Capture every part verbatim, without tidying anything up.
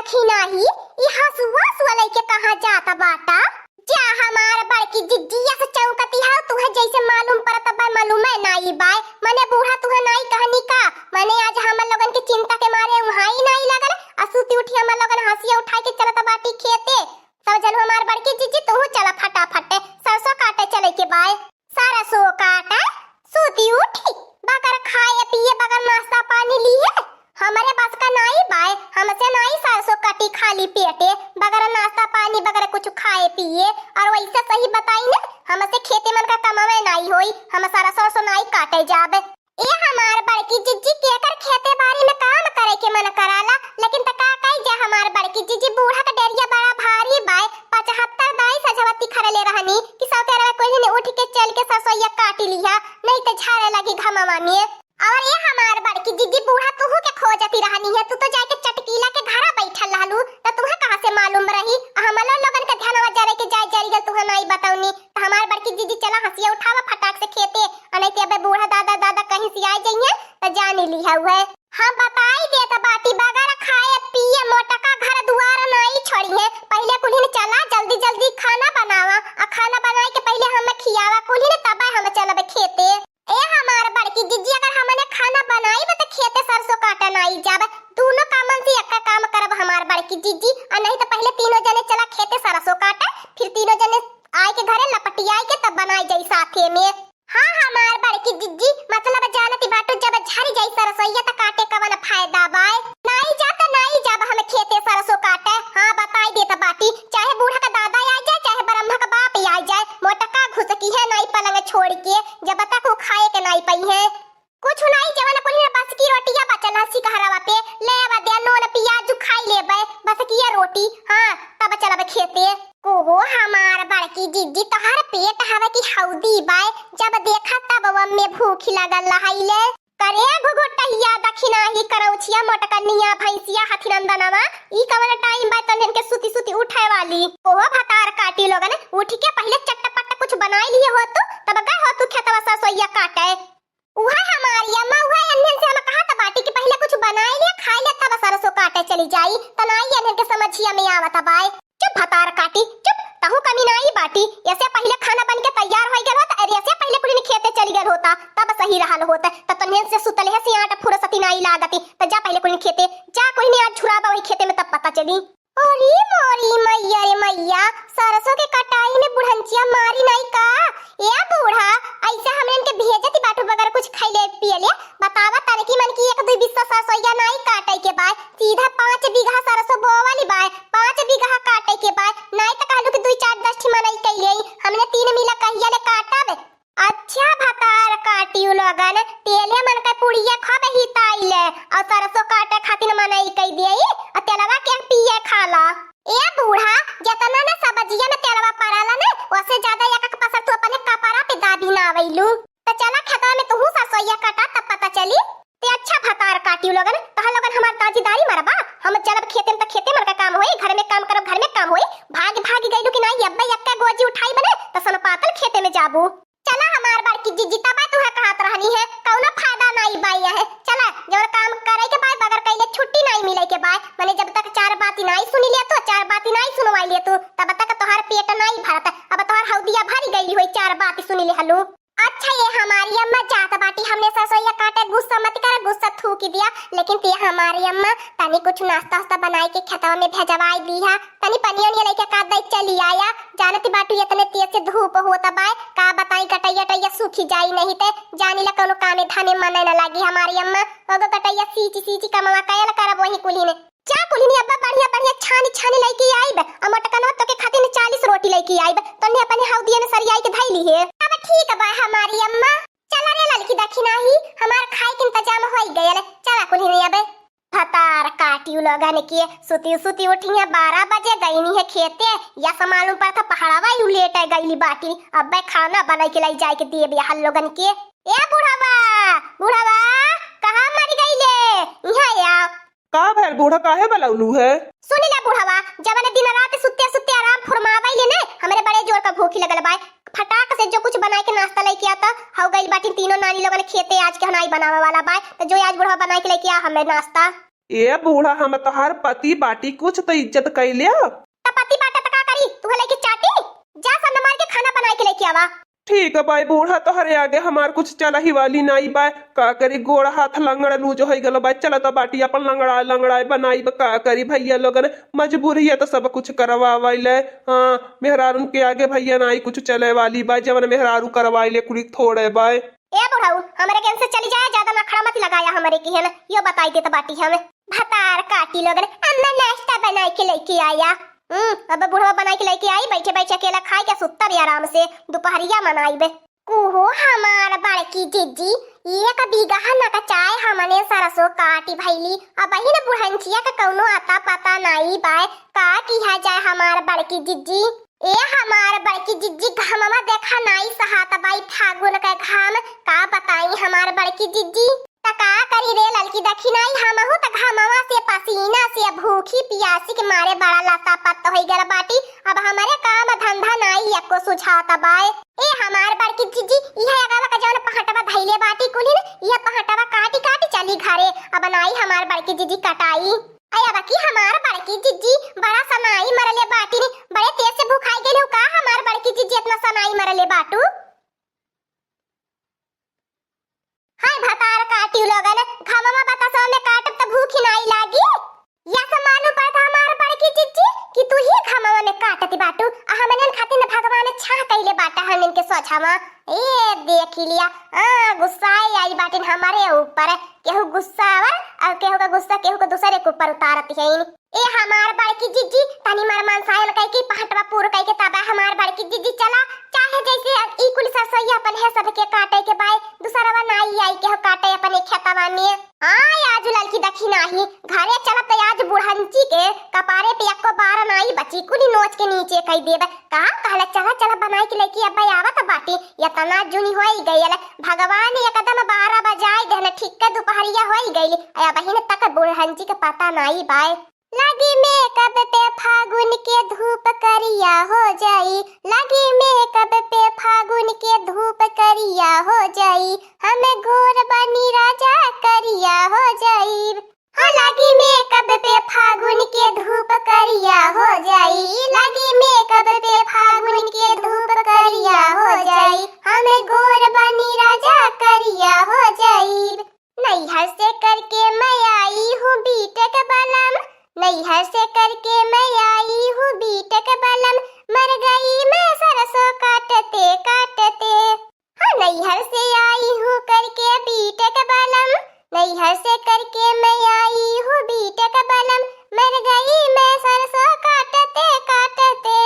देखी नाही, ई हसुआ हसुआ लइके कहाँ जात बाटा? जा हमार बड़की जिज्जी, अस चौंकती हउ, तुहे जइसे मालूम परत बा, मालूमे नाई बाय। मने बूढ़ा तुहे नाई कहनी का? मने आज हमर लोगन के चिंता के मारे उहाँ ही नाई लगल, आ सूती उठी हमर लोगन हँसिया उठाइ के चलत बाटी खेते। तब जन हमार बड़की जिज्जी, तुहू चला फटाफट, सरसों काटे चले के बाय। सरसों काटे, सूती उठी, बगर खाए पिए, बगर नाश्ता पानी लिहे, हमरे बस का नाई बाय, हमसे नाई सरसों कटी खाली पेटे, बगर नाश्ता पानी, बगर कुछ खाए पिए। और वइसे सही बताई न, हमसे खेते मन का कमावे नाई होई, हम सरसों सरसों नाई काटे जाबे। ए हमार बड़की जिज्जी, केकर खेते बारी में काम करे के मन कराला, लेकिन त का कही जा हमार बड़की जिज्जी, बूढ़ा का डेरिया बड़ा भारी बाय, पचहत्तर दाई सझवती खरले रहनी कि सौतेरवा कोई ने उठ के चल के सरसोइया काटी लिहा, नहीं त झारे लगी घमवा में। और ए हमार बड़की जिज्जी, बूढ़ा तुहू के खोजती रहनी है, तू तो जाके चटकीला के घरा बैठल रहलू, त तुहे कहाँ से मालूम रही? हमलो लोगन के ध्यानवा जरे के जाए जरी गल, तुहे नाई बतौनी। त हमार बड़की जिज्जी, चला हँसिया उठावा फटाक से खेते, आ नहीं ते अबे बूढ़ा दादा दादा कहीं से आए जइहे त जानी लिहा उहे। हम बताई देत बाटी, बगर खाए पिए मोटका घर दुआर नाई छोड़िहे। पहिले कुल्हिन चला जल्दी जल्दी खाना बनावा, आ खाना बनाए के पहिले हम खियावा कुल्हिन, तबे हम चलब खेते। ए हमार बड़की जिज्जी, अगर हमने खाना बनाइब त खेते सरसों काटे नाई जाब, दूनो कामन से एक्का काम करब हमार बड़की जिज्जी, आ नहीं त पहिले तीनों जने चला खेते सरसों काटे, फिर तीनों जने आए के घरे लपटियाई के तब बनाई जाई साथे में। हाँ हमार बड़की जिज्जी, मतलब जानती बाटू, जब झरी जाई सरसोइया त काटे कवन फायदा बाय? नाई जा त नाई जाब हम खेते सरसों काटे। हाँ बताई देत बाटी, चाहे बूढ़ा का दादा आ जाए, चाहे ब्रह्मा का बाप आ जाए, मोटका घुसकी है नाई पलंग छोड़ के, जब तक वो खाए के नाई पइहे। कुछ नाई, जवन कुल बस की रोटिया बचल हसी कहरवा पे, ले आवा दे नून पियाजू खाई लेबे, बस किया रोटी, हाँ, तब चलब खेते। ओहो हमार बड़की जिज्जी, तोहार पेट हवे कि हौदी बाय, जब देखा तब वम्मे भूख लगल रहैले। करे घुघुटहिया दखिनाही करौछिया मोटकनिया भैंसिया हथिनंदनवा, ई कवन टाइम बाय तन्हन के सुती सुती उठे वाली? ओहो भतार काटी लोगन, उठ के पहिले चटपट कुछ बनाई लिए हो तू, तब गए हो तू खेतवा सरसोइया काटे। उहे हमारी अम्मा, उहे एन्हन से हम कहत बाटी कि पहिले कुछ बनाई लिया, खाई लिया, तब सरसों काटे चली जाई। त नाई एन्हन के समझिया में आवत बाय। चुप भतार काटी, चुप, तहू कमी नाई बाटी। ऐसे पहिले खाना बन के तैयार होई गल होत, अरे ऐसे पहिले कुलिन खेते चली गल होता, तब सही रहल होत। त तन्हन से सुतल है सियाट फुरसती नाई लागती। त जा पहिले कुलिन खेते, जा कोई ने आज छुराबा वही खेते में, तब पता चली। अरे मोरी मैया रे मैया, सरसों के कटाई में बुढ़ंचिया मारी नाई का? ए बूढ़ा, ऐसे हमरे इनके भेजती बाटू बगैर कुछ खैले पियले? बतावा तनकी मन की एक दुई बिस्सा सरसोइया नाई काटे के बाय, सीधा पाँच बीघा सरसों बोवली बाय, पाँच बीघा काटे के बाय, नाई त कहलू कि दुई चार दस ठी मनई कैले आई, हमने तीन मिला कहिया ले काटब? अच्छा भतार काटियो लोगन, तेले मन के पुड़िया खूब हिताइले, और सरसों काटे खातिर मनई कई दिए, और तेलवा के पिए खाला। ए बूढ़ा, जतना न सब्जिया में तेलवा पड़ाला न, ओसे ज्यादा एक एक पसर तू अपने कपड़ा पे दाबी ना आवेलू। त चला खेतवा में तुहू सरसोइया काटा, तब पता चली। ते अच्छा भतार काटियो लोगन, तहा लोगन हमार ताजीदारी मरबा, हम चलब खेते में त खेते मन का काम होई, घर में काम करब घर में काम होई, भाग भाग गइलू कि नाई, अब्बे एक्का गोजी उठाई बने, त सनपातल खेते में जाबू। चला हमार बड़की जिज्जी, तबे तुहे कहत रहनी है, कौनो फायदा नाई बाई है। चला, जौन काम करे के बाय, बगैर कइले छुट्टी नाई मिले के बाय। मने जब तक चार बाती नाई सुनी ले तू, चार बाती नाई सुनवाई ले तू, तब तक तोहार पेट नाई भरत। अब तोहार हौदिया भरी गई होई, चार बाती सुनी ले हलू। अच्छा ये हमारी अम्मा, जात बाटी हमने सरसोइया काटे, गुस्सा मत कर, गुस्सा थूकी दिया। लेकिन ते हमारी अम्मा, तनी कुछ नाश्ता वास्ता बनाई के खेतवा में भेजवाई दिहा। तनी पनिया उनिया लइके का दई चली आया। जानत बाटू इतने तेज से धूप होत बाय, का बताई गटैया टैया सूखी जाई नहीं ते। जानी ला कौनो कामे धामे मने न लागी हमारी अम्मा। ओगो गटैया सींची सींची कमवा कयल करब वही कुल्हिन। जा कुल्हिन अब्बा बढ़िया बढ़िया छानी छानी लइके आइब, आ मोटकनवा तोके खातिर चालीस रोटी लइके आइब। तन्ने अपने हौदिया में सरियाई के धइली है। अब ठीक बा हमारी अम्मा। चला रे ललकी दखिनाही, हमार खाए के इंतजाम होई गयल। चला कुल्हिन अबे। भतार काटियो लोगन के सुती सुती उठी है, बारह बजे गईनी है खेते, या सा मालूम पड़ता पहाड़वा यू लेटे गईली बाटी। अब्बे खाना बनाई के लाई जाए के देब यहाँ लोगन के। ए बुढ़वा, बुढ़वा, कहाँ मर गईले? यहाँ आओ। का भैल बूढ़ा, काहे बलौलू है? सुनी ला बुढ़वा, जवन दिन रात सुत्ते सुत्ते आराम फुरमावैले ने, हमरे बड़े जोर का भूखी लगल बाय। फटाक से जो कुछ बनाए के नाश्ता लेके आता। हौ गइल बाटी तीनों नानी लोगन खेते, आज के हनाई बनावे वाला बाय, त जो आज बुढ़वा बनाए के लेके आ हमें नाश्ता। ए बूढ़ा, हम तोहार पति बाटी, कुछ तो इज्जत कइले। त पति बाटे त का करी, तू लइके चाटी? जा संद मार के खाना बनाइ के लइके आवा। ठीक है बाई बूढ़ा, तोहरे आगे हमार कुछ चलही वाली नाई बाय। का करी, गोड़ हाथ लंगड़ लूज होइ गल बाय। चलत बाटी अपन लंगड़ाए लंगड़ाए बनाइब, का करी भइया लोगन, मजबूरी है तो सब कुछ करवावइले। हाँ, मेहरारून के आगे भइया नाई कुछ चले वाली बाय, जवन मेहरारू करवाइले कुली थोड़े बाय। ए बुढ़ऊ, हमरे के इनसे चली जाए, ज्यादा नखड़ा मत लगाया हमरे की है ना, यो बताई देत बाटी हम। भतार काटी लोगन, अम्मा नाश्ता बनाइ के लइके आया। हम्म, अब बुढ़वा बनाइ के लइके आई, बैठे बैठे अकेला खाए के सुत्ता भी आराम से, दुपहरिया मनाइबे। कुहो हमार बड़की जिज्जी, एक बीघा नकचाए हमने सरसों काटी भइली, अबहिन बुढ़ंचिया के कउनो अता पता नाई बाय, का किहा जाए हमार बड़की जिज्जी? ए हमार बड़की जिज्जी, घमवा देखा नाई सहात बाई फागुन के घाम, का बताई हमार बड़की जिज्जी? त का करी रे ललकी दखिनाई, हमहू त घमवा से पसीना से भूखी पियासी के मारे बड़ा लतापत होइ गल बाटी। अब हमरे काम धंधा नाई एको सुझात बाय। ए हमार बड़की जिज्जी, इहे अगवा का जवन पहटवा धइले बाटी कुलिन, इहे पहटवा काटी काटी चली घरे। अब नाई हमार बड़की जिज्जी कटाई। अय अब की हमार बड़की जिज्जी बड़ा सनाई मरले बाटी ने, बड़े तेज से भूखाई गेलू का हमार बड़की जिज्जी, इतना सनाई मरले बाटू? हाय भतार काटियो लोगन, घमवा बतासवा में काटब त भूखी नाई लागी। या से मालूम पड़त हमार बड़की जिज्जी कि तू ही घमवा में काटत बाटू, आ हमनन खातिर न भगवान छाह कइले बाटा हमनन के सोझावा। ए देखी लिया, आ गुस्साए आई बाटिन हमरे ऊपर, केहू गुस्सावर और केहू का गुस्सा केहू के दूसरे के ऊपर उतारत हईन। ए हमार बड़की जिज्जी, तनी मर मनसायन कह के पहटवा पूर कह के तबा हमार बड़की जिज्जी चला, चाहे जैसे अब ई कुल सरसोईया अपन है सबके काटे के बाय, दूसरवा नाई आई के हो काटे अपने खेतवा में। आय आजु ललकी दखिनाही, घरे चलत आज बुढ़ंची के कपारे पे एको बार नाई बची, कुली नोच के नीचे कई देब। का कहले, चला चला बनाई के लेके अब आवत बाटी, इतना जुनी होई गयल, भगवान एकदम बारह बजाई देहन, ठीक के दुपहरिया होई गइल, अबहिन तक बुढ़ंची के पता नाई बाय। लगी मेकअप पे फागुन के धूप करिया हो जाई, लगी मेकअप पे फागुन के धूप करिया हो जाई, हम गोर बनी राजा करिया हो जाई। हो लगी मेकअप पे फागुन के धूप करिया हो जाई, लगी मेकअप पे फागुन के धूप करिया हो जाई, हम गोर बनी राजा करिया हो जाई। नैहर से करके मैं आई हूँ बीटेक बलम, नैहर से करके मैं आई हूँ बीटेक बलम, मर गई मैं सरसों काटते काटते। हाँ, नैहर से आई हूँ करके बीटेक बलम, नैहर से करके मैं आई हूँ बीटेक बलम, मर गई मैं सरसों काटते काटते।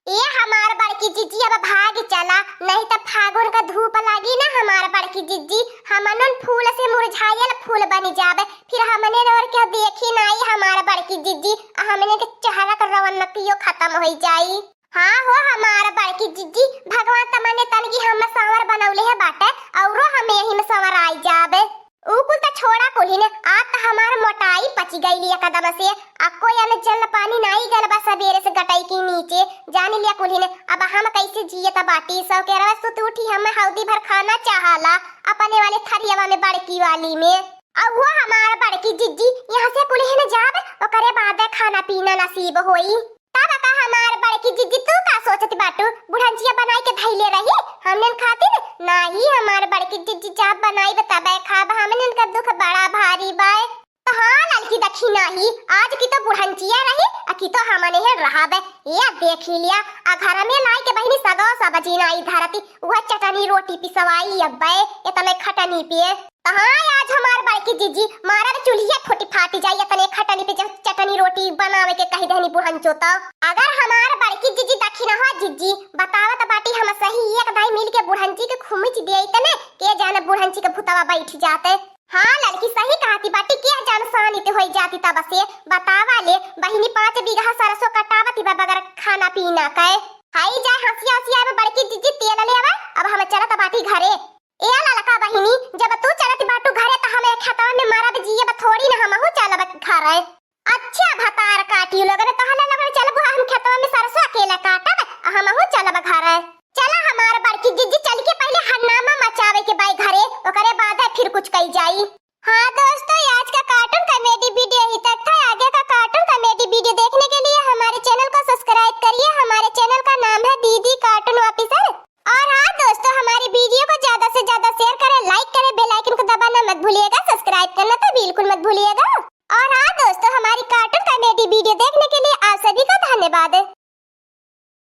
ए हमार बड़की जिज्जी, अब भाग चला, नहीं त फागुन का धूप लागी ना हमार बड़की जिज्जी, हमनन फूल से मुरझायल फूल बनी जाबे, फिर हमने और क्या देखी नाई हमार बड़की जिज्जी, आ हमने के चेहरा का रौनकियो खत्म होई जाई। हाँ हो हमार बड़की जिज्जी, भगवान तमने तन की हम सांवर बनौले है बाटे, औरो हम यही में संवर आई जाबे। ऊ कुल त छोड़ा कुलिन, आज त हमार मोटाई पची गइली एकदम से। अक्को याने जल पानी नाई गल बा सबेरे से गटई की नीचे। जान लिया कुलिन, अब हम कैसे जियत बाटी। सौकेरवा सुत उठी हम हौदी भर खाना चाहाला, अपने वाले थरियावा में बड़की वाली में। अब वो हमार बड़की जिज्जी यहाँ से कुलिन जाब, ओकरे बाद खाना पीना नसीब होई। तब का हमार बड़की जिज्जी, तू का सोचत बाटू? बुढ़ंचिया बनाई के धइले रही हमनन खातिर? नाही, हमार बड़की जिज्जी, जब बनाई तबे खाब, हमनन का दुख बड़ा भारी बाय। तो हाँ ललकी दखिनाही, आज की तो बुढ़ंचिया रही, आ की तो हमने है रहबे। ये देखी लिया, आ घर में लाई के बहिनी सगो सब्जी नाई धरती, वह चटनी रोटी पिसवाई अब्बे, इतने खटनी पिए। त हाँ, आज हमार बड़की जिज्जी मारब चूल्हिया फूटी फाटी जाई, इतने खटनी पे जब चटनी रोटी बनावे के कही देहनी बुढ़ंचो त। अगर हमार बड़की जिज्जी दखिनहा जिज्जी बतावत बाटी, हम सही एक दाई मिल के बुढ़ंची के खुमिच दिए इतने, के जाने बुढ़ंची के भूतवा बैठ जाते। हाँ ललकी सही कहती बाटी, के जाने सानित होई जाती तब से। बतावा ले बहिनी, पाँच बीघा सरसों कटावती बा बगैर खाना पीना के। हाई जाए हंसिया हंसिया में बड़की जिज्जी तेल लेवा, अब हम चलत बाटी घरे। ए ललका बहिनी, जब तू चलत बाटू घरे त हम ए खेतवा में मरब जियब थोड़ी न, हमहू चलब घरे। अच्छा भतार काटियो लोगन, तहले लोगन चलबू हम खेतवा में सरसों अकेले काटब, आ हमहू चलब घरे। चला हमार बड़की जिज्जी, चल के पहिले हन्नामा मचावे के बाई घरे, ओकरे बाद फिर कुछ कई जाई। हाँ दोस्तों, आज का कार्टून कॉमेडी वीडियो ही तक था। आगे का कार्टून कॉमेडी वीडियो देखने के लिए हमारे चैनल को सब्सक्राइब करिए। हमारे चैनल का नाम है दीदी कार्टून ऑफिसर। और हाँ दोस्तों, हमारी वीडियो को ज्यादा से ज्यादा शेयर करें, लाइक करें, बेल आइकन को दबाना मत भूलिएगा, सब्सक्राइब करना तो बिल्कुल मत भूलिएगा। और हाँ दोस्तों, हमारी कार्टून कॉमेडी वीडियो देखने के लिए आप सभी का धन्यवाद।